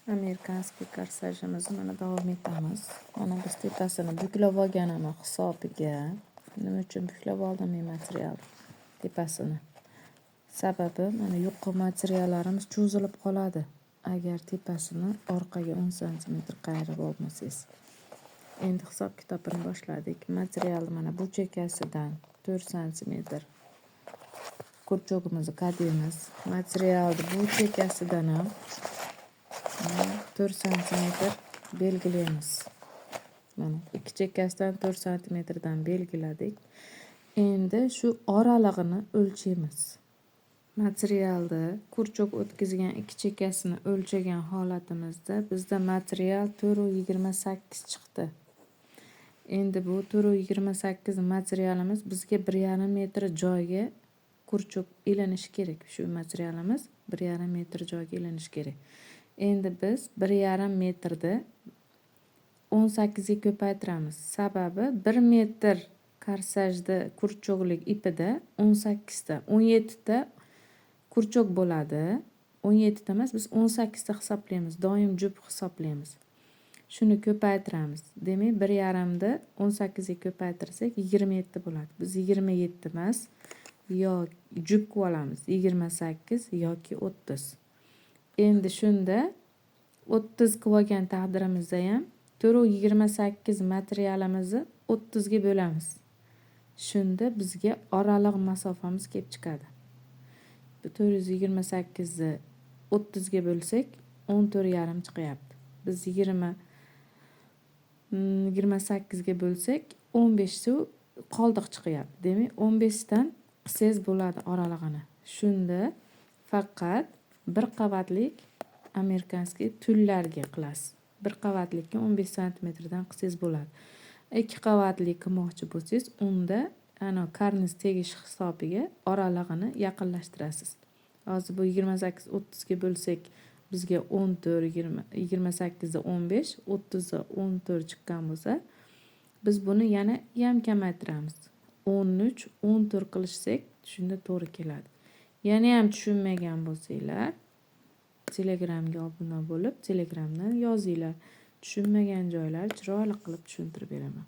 Американский korsajimizni mana davom etamiz. Mana biz tepasini buklab olganini hisobiga, nima uchun buklab oldim men material tepasini? Sababi mana yuqi materiallarimiz cho'zilib qoladi, agar tepasini orqaga 10 santimetr qayirib olmasangiz. Endi hisob-kitobini boshladik. Materialni mana bu chekkasidan 4 santimetr крючок imizni qadaymiz. Materialni bu chekkasidan ham 4 santimetr belgilaymiz. Mana ikki chekkasidan 4 santimetrdan belgiladik. Endi shu oralig'ini o'lchaymiz. Materialni крючок o'tkazgan ikki chekkasini o'lchagan holatimizda bizda material 4,28 chiqdi. Endi bu 4,28 materialimiz bizga 1,5 metr joyga крючок ilinishi kerak. Shu materialimiz 1,5 metr joyga ilinishi kerak. Endi biz 1,5 metrni 18 ga ko'paytiramiz. Sababi 1 metr korsajda крючок lik ipida 18 ta, 17 ta крючок bo'ladi. 17 ta emas, biz 18 ta hisoblaymiz. Doim juft hisoblaymiz. Shuni ko'paytiramiz. Demak, 1,5 ni 18 ga ko'paytirsak 27 bo'ladi. Biz 27 emas, yo juft qilib olamiz. 28 yoki 30. Endi shunda 30 qilib olgan taqdirimizda ham 4,28 materialimizni 30 ga bo'lamiz. Shunda bizga oraliq masofamiz kelib chiqadi. 428 ni 30 ga bo'lsak 14,5 chiqyapti. Biz 28 ga bo'lsak 15 su qoldiq chiqyapti. Demak, 15 dan qilsangiz bo'ladi oralig'ini. Shunda faqat bir qavatlik американский tullarga qilasiz. Bir qavatlikka 15 santimetrdan qilsangiz bo'ladi. Ikki qavatli qilmoqchi bo'lsangiz, unda ana karniz tegish hisobiga oralig'ini yaqinlashtirasiz. Hozir bu 28 30 ga bo'lsak bizga 14, 28 da 15, 30 da 14 chiqqan bo'lsa, biz buni yana ham kamaytiramiz. 13, 14 qilishsak, shunda to'g'ri keladi. Yana ham tushunmagan bo'lsanglar, Telegramga obuna bo'lib, Telegramdan yozinglar. Tushunmagan joylar chiroyli qilib tushuntirib beraman.